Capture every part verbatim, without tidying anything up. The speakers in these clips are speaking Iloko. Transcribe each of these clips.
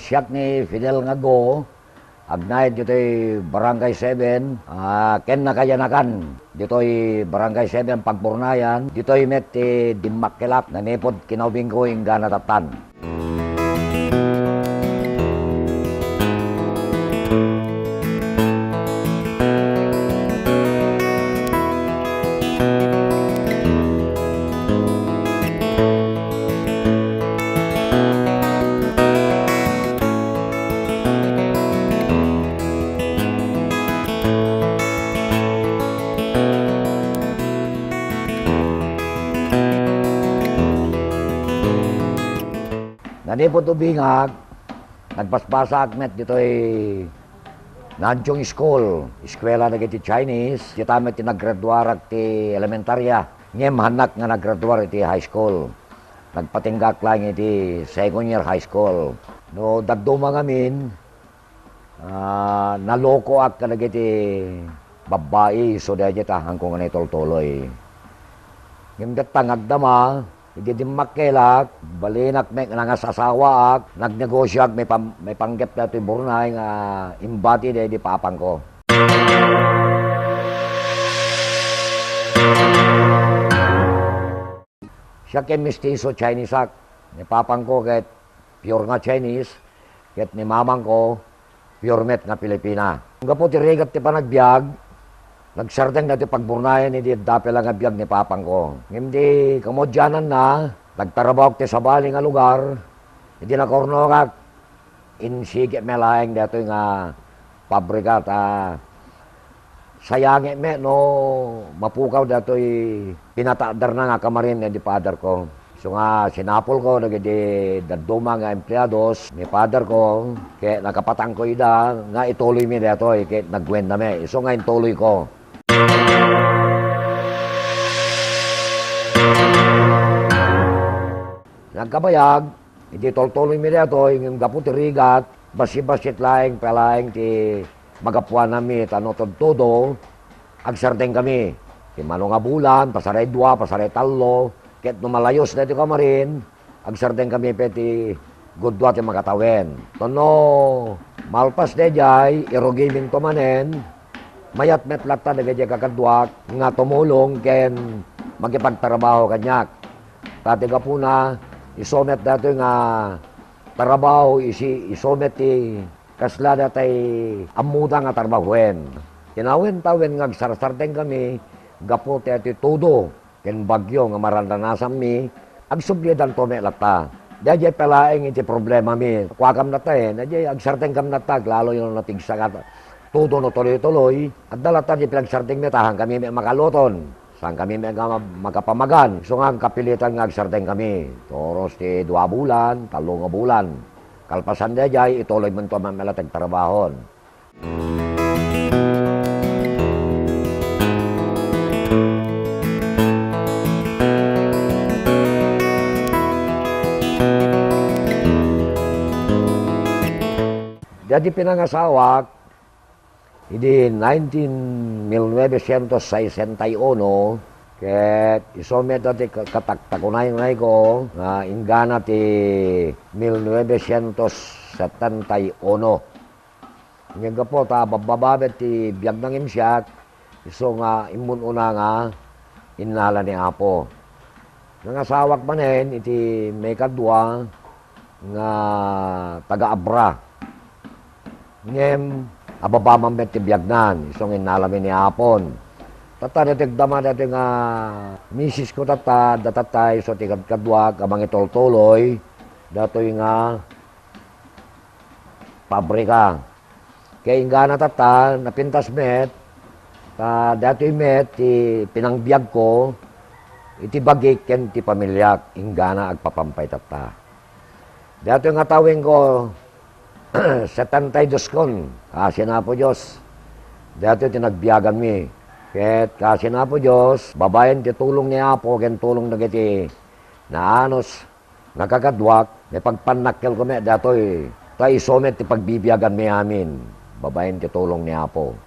Siak ni Fidel nga Go, agnaed ditoy Barangay seven, ah, ken nakayanakan ditoy Barangay seven, Pagburnayan. Ditoy met ti dimmakkelak, nanipud kinaubingko inggana tattan. Nanipud ubingak, nagbasbasaak met ditoy Nanchong School, eskuela dagiti Chinese. Dita met ti naggraduarak ti elementarya. Ngem hannak nga naggraduar iti high school. Nagpatinggaak laeng iti second year high school. No dadduma ngamin, ah, nalokoak kadagiti babbai, isu daydiay ta haanko nga naitultuloy. Ngem detta nga agdama, idi dimmakkelak, balinak met nga nangasasawaak, nagnegosioak, maipam-, maipanggep daytoy Bornay nga imbati daydi papangko. Siak ket mestizo, Chineseak. Ni papangko ket pure nga Chinese, ket ni mamangko pure met nga Filipina. Gapu ti rigat ti panagbiag, nagsardeng daytoy Pagburnayan idi adda pay la nga biag ni papangko. Ngem di kamudiananna, nagtrabahoak ti sabali nga lugar. Idi nakurnongak, insigek met laeng daytoy nga pabrika ta sayangek met no mapukaw daytoy pinataadarna nga kamarin iti paderko. Isu nga sinapulko dagiti dadduma nga empleados ni paderko, ket nakapatangko ida nga ituloymi daytoy, ket nagkuenta met. Isu nga intuloyko. Nagkabayag, idi tultuloymi daytoy, ngem gapu ti rigat, bassit-bassit laeng pay laeng ti magapuananmi, ta no tudtudo, agsardengkami. Ti mano nga bulan, pasaray dua, pasaray tallo, ket no malayos daytoy kamarin, agsardengkami pay ti gudua ti makatawen. Wenno, malpas daydiay, irugiminto manen, mayat met latta dagiti kakaduak nga tumulong ken makipagtrabaho kaniak. Ta ti gapuna, isu met daytoy nga trabaho, isi-, isu met ti kasla daytoy ammoda nga trabahoen. Tinawentawen nga agsarsardengkami gapu ti daytoy tudo ken bagyo nga mararanasanmi, agsublidanto met latta. Daydiay pay laeng iti problemami. Kuakam latta, eh, daydiay agsardengkam latta, aglaloyo no napigsa nga tudo no tuloy-tuloy. Adda latta ti pinagsardengmi ta haankami met makaluton. Saankami met nga makapamagan. Isu nga agkapilitan nga agsardengkami. Toros ti dua bulan, tallo nga bulan. Kalpasan daydiay, ituloymento met latta ti agtrabahon. Daydi pinangasawak, idi nineteen, mil novecientos sesenta y uno, ket isu met ti ka-, kataktakunay-unayko nga inggana ti mil novecientos setenta y uno. Ngem gapu ta bababa met ti biagna ngem siak, isu nga immun-una nga innala ni Apo. Nangasawak manen iti maikadua nga taga-Abra. Ngem ababa man met ti biagnan, isu nga innalami ni Apon. Tatta, daytoy agdama daytoy nga misisko tatta, adda tatta, isu ti kadkaduak a mangitultuloy daytoy nga pabrika. Ket inggana tatta, napintas met, ta daytoy met ti pinangbiagko iti bagik ken ti pamiliak, inggana agpapampay tatta. Daytoy nga tawenko, setenta y dos kon, kaasi ni Apo Dios. Daytoy ti nagbiaganmi. Ket kaasi ni Apo Dios, babaen ti tulong ni Apo ken tulong dagiti naanus nga kakaduak, naipagpannakkelko met daytoy, ta isu met ti pagbibiaganmi amin, babaen ti tulong ni Apo.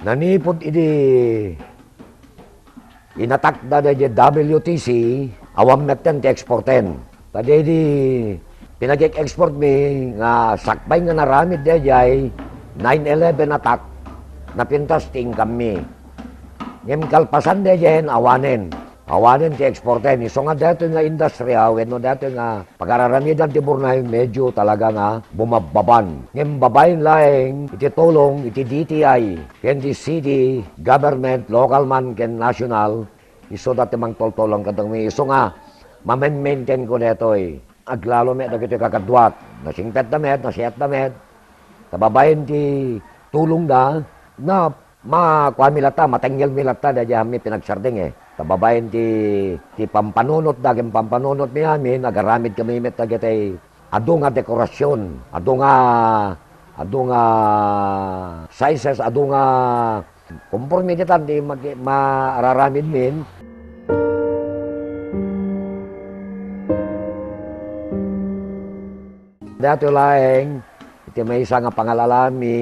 Nanipud idi inatakda daydiay W T C, awan metten ti exporten. Ta daydi pinag-export mi nga sakbay nga naramid daydiay nine eleven attack, napintas ti income mi. Ngem kalpasan daydiay awanen. Awanen ti exporten. Isu nga daytoy nga industriya wenno daytoy nga pagararamidan ti Borneo, medyo talaga nga bumabbaban. Ngem babaen laeng iti tulong iti D T I ken ti city government, local man ken national, isuda ti mangtultulong kadagitoy. Isu nga mamaintain ko daytoy. Aglalo met dagiti kakaduak. Nasingpetda met, nasiatda met. Ta babaen ti tulongda, na makuami latta, matengngelmi latta daydiay amin pinagsardeng, eh. Ta babaen ti, ti pampanunotda ken pampanunotmi amin, agaramid kami met dagiti adu nga dekorasion, adu nga, adu nga sizes, adu nga konporme ditan ti mag-, maararamidmin. Daytoy laeng iti maysa nga pangalalaanmi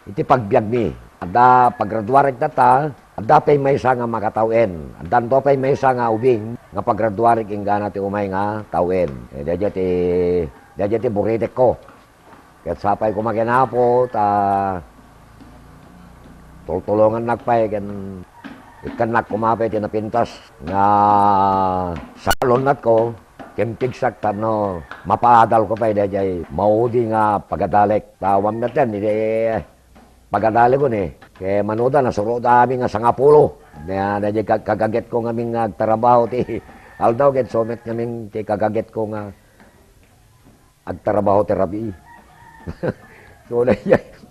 iti pagbiagmi. Adda pagraduarek tatta, adda pay maysa nga makataw-en. Addanto pay maysa nga ubing nga pagraduarek inggana ti umay nga taw-en. Eh, daydiay ti, daydiay ti buritekko. Ket sapay koma ken Apo ta tultulongannak pay ken ikkannak koma pay ti napintas nga salunatko ken pigsak tapno mapaadalko pay daydiay maudi nga pagadalek. Ta awan metten iti pagadalekon, eh. Ket manoda, nasuroda amin nga sangapulo. Nia, daydiay kag-, kagagetko ngamin nga agtrabaho ti aldaw ket isu met ngamin ti kagagetko nga agtrabaho ti rabii. So, daydiay.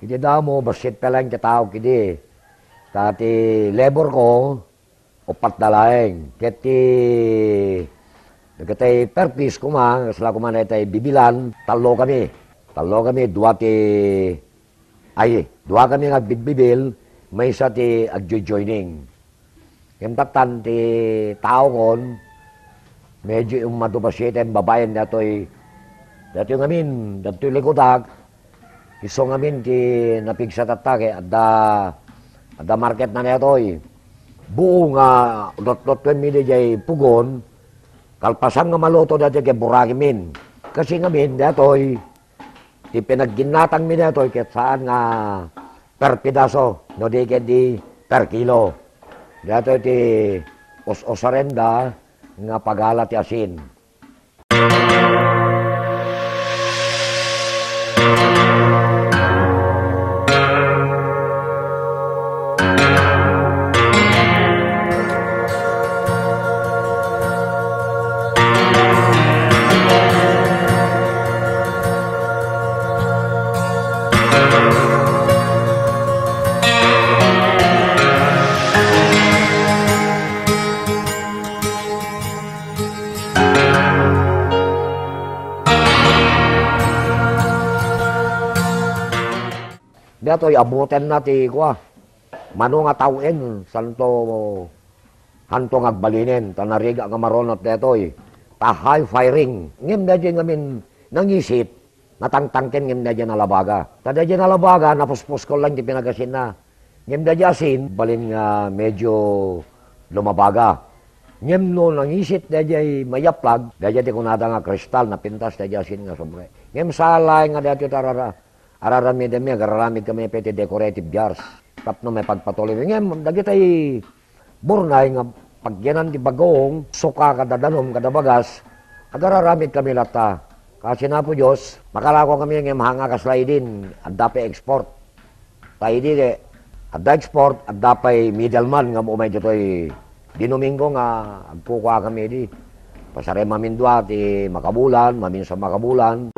Iti damo, bassit pay laeng ti tao idi. Ta ti laborko, uppat da laeng. Ket ti dagiti per piece koma, kasla koma daytay bibilan, tallo kami. Tallo kami, dua ti, ay, dua kami nga agbibbibil, maysa ti agjoy-joining. Ngem tattan ti taokon, medyo immadu bassit, babaen daytoy, daytoy ngamin, daytoy likudak, isu ngamin ti napigsa tatta, ket adda, adda marketna daytoy. Buo nga lutlutuenmi daydiay pugon, kalpasan nga maluto daytoy ket burakemin. Kasi ngamin, daytoy, ti pinagginnatangmi daytoy ket saan nga per pedaso, no di ket di per kilo. Daytoy ti us-usarenda nga pagala ti asin. Daytoy, abutenna ti kua. Mano nga tawen, santo, hanto nga agbalinen, ta narigat nga marunot daytoy. Ta high firing. Ngem daytoy ngamin nangisit, natangtangken ngem daytoy nalabaga. Ta daytoy nalabaga, napuspuskol lang ti pinagasinna. Ngem daytoy asin, balin nga medyo lumabaga. Ngem no nangisit daytoy mayaplag, daytoy ti kunada nga kristal, napintas daytoy asin nga sobre. Ngem saan laeng nga daytoy tarara. Araramidenmi, agararamid kami pay ti decorative jars. Tapno maipagpatuloy. Ngem, dagitay burnay nga pagyanan ti bagong, suka kada danum, kada bagas, agararamid kami latta. Kasi Apo Dios, makalako kami ngem hanga kasla idin, adda pay export. Ta idi, adda export, adda pay middleman nga umay ditoy Di Domingo nga agkukuakami idi. Pasarem amin dua ti makabulan, maminsan makabulan.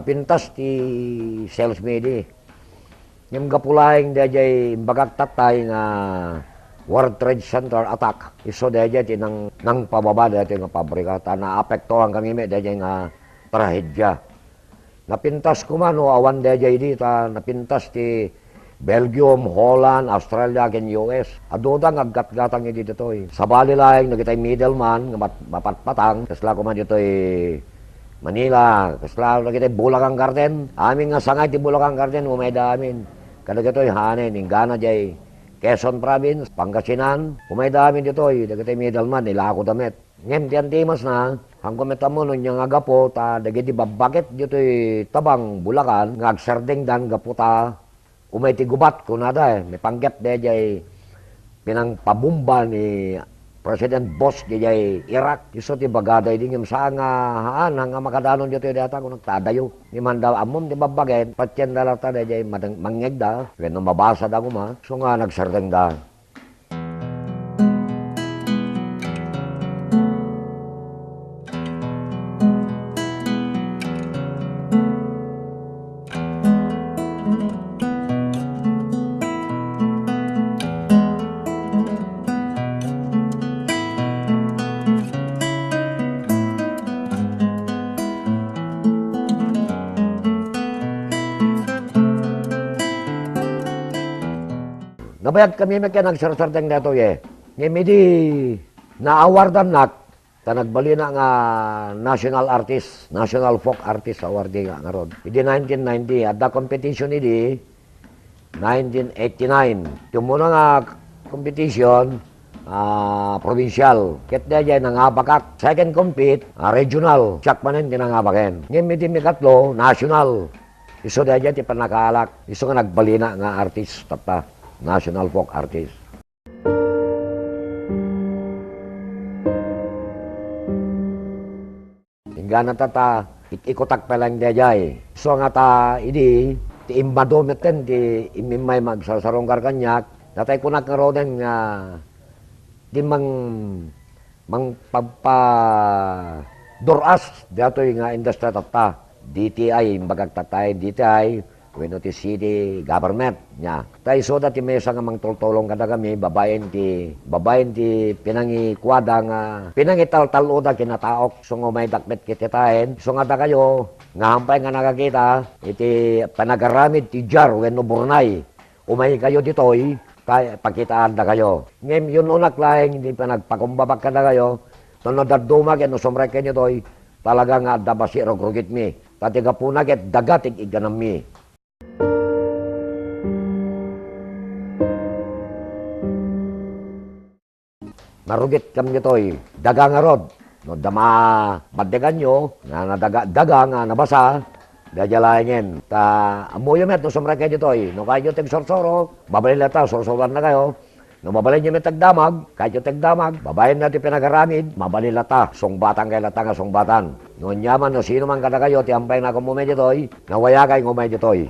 Pintas ti sales meeting. Ngem gapu laeng daydiay imbagak tattay nga World Trade Center attack, isu daydiay ti nang-, nangpababa daytoy nga pabrika, ta naapektuankami met daydiay nga trahedia. Napintas koma no awan daydiay idi, ta napintas ti Belgium, Holland, Australia, ken U S. Aduda nga aggatgatang idi ditoy. Sabali laeng dagitay middleman nga mat-, mapatpatang, kasla koma ditoy Manila, kasla dagitay Bulacan Garden. Amin nga sangay ti Bulacan Garden, umayda amin. Kadagitoy hanen, inggana jay Quezon Province, Pangasinan, umayda amin ditoy, dagitay middleman, ilakoda met. Ngem ti antimasna, haanko met ammo no ania nga gapu ta dagiti babbaket ditoy tabang Bulacan nga agsardengdan gapu ta umay ti gubat, kunada, eh. Mipanggep daydiay pinangpabomba ni President Bush daydiay Iraq. Isu ti bagada idi ngem saan nga haan, haan nga makadanon ditoy dayta, kunak ta adayo. Ngem haan da ammom ti babbaket, patienda latta daydiay madang-, mangngegda, wenno mabasada koma, isu nga nagsardengda. Nabayagkami met ken agsarsardeng daytoy, eh. Ngem idi na-awardan nak, ta nagbalina nga national artist, national folk artist award nga ngarud. Idi nineteen ninety, adda competition idi, nineteen eighty-nine. Ti umuna nga competition, ah, provincial. Ket daydiay nangabakak. Second compete, ah, regional. Siak manen ti nangabaken. Ngem idi mikatlo, national. Isu daydiay ti pannakaalak. Isu nga nagbalina nga artist, tatta. National folk artist. Inggana ta, ta, ik-ikutak pay laeng daydiay. Isu nga ta, idi, ti immadu metten ti immimmay nga agsarsarungkar kaniak, natay kunak ngaruden nga, di mang-, mangpagpadur-as daytoy nga industry tatta. D T I, imbagak tatta, D T I, wenno ti city government, nia. Ta isuda ti maysa nga mangtultulong kadakami, babaen ti, babaen ti pinangikuada nga, pinangitaltal-oda kinataok, isu nga umaydak met ket kitaen, isu nga dakayo, nga haan pay nga nakakita, iti panagaramid ti jar wenno burnay, umaykayo ditoy, ta pakitaandakayo. Ngem yun-onak laeng ti panagpakumbabak kadakayo, ta no dadduma ket no sumrekkayo ditoy, talaga nga adda bassit rugrugitmi, ta ti gapuna ket daga ti ig-igganammi. Narugitkami ditoy. Daga ngarud. No adda ma-, maddeganyo, nga nadaga, daga nga nabasa, daydiay laengen. Ta ammoyo met no sumrekkayo ditoy. No kayatyo ti agsursuro, mabalin latta, sursuroannakayo. No mabalinyo met ti agdamag, kayatyo ti agdamag, babaen daytoy pinagaramid, mabalin latta, sungbatankay latta nga sungbatan. No aniaman, no sino man kadakayo ti haan pay nga umay ditoy, nawayakay nga umay ditoy.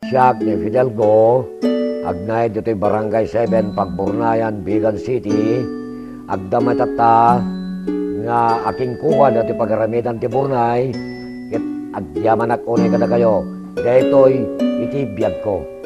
Siak ni Fidelgo, agnaed ditoy Barangay seven, Pagburnayan, Vigan City. Agdama tatta nga akingkuga ditoy pagaramidan ti Burnay, ket agyamanak unay kadakayo daytoy iti biagko.